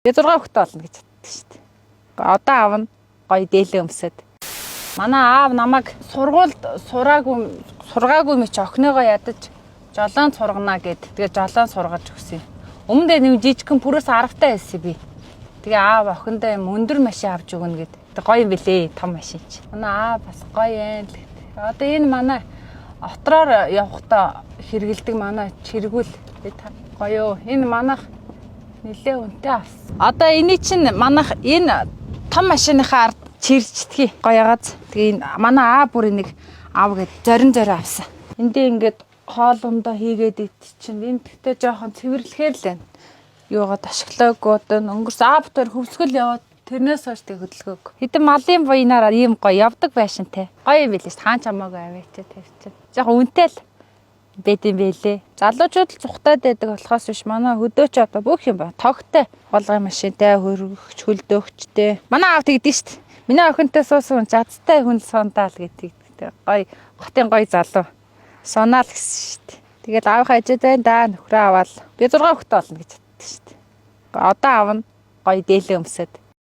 Би 6 хүүхэдтэй болно гэж боддог шүү дээ. Одоо аавна, гоё дээлээ өмсөд. Манай аав намайг сургуульд сураагүй сургаагүй мэт охиныгоо ядаж жолоон сургана гэд. Тэгээ жолоон сургаж өгсөн юм. Өмнө нь нэг жижигхэн пүрөөс 10-таа байсан би. Тэгээ аав охиндоо юм өндөр машин авч өгнө гэд. Тэг гоё юм бэлээ, том машин чи. Манай аав бас гоё юм л гэд. Одоо энэ манай отроор явахдаа хэрэгэлдэг манай чиргүүл гоё. Энэ манайх нилээ үнэтэй авсан. Одоо эний чинь манайх энэ том машиныхаа ард чирчдгийг гоё ягааз. Тэгээ энэ манай аа бүр энийг аав гэд зорин зорин авсан. Эндээ ингээд хоолундаа хийгээд ит чинь энэ тэгтээ жоохон цэвэрлэхээр л байна. Юугаад ашиглаагүй одоо өнгөрс аа бутаар хөвсгөл яваад тэрнээс хойш тэг хөдөлгөөг. Хэдэн малын буйнаар ийм гоё явдаг байшинтай. Гоё юм билээ шүү. Хаан чамаагүй аваачаа тавьчих. Жоохон үнэтэй л байд юм бэлээ. Залуучууд л зүхтаад байдаг болохоос биш манай хөдөөч одоо бүх юм ба. Тогтой болгон машинтай, хөргөгч, хөлдөөгчтэй. Манай аав тэгдэж шүү дээ. Миний охинтой суусан хүн азтай хүн сундаал гэдэг. Гоё хотын гоё залуу. Сунаал гэсэн шүү дээ. Тэгэл аавынхаа ижид байна да, нөхрөө аваал. Би 6 хүүхэдтэй болно гэж боддог шүү дээ. Одоо аавна, гоё дээлээ өмсөд.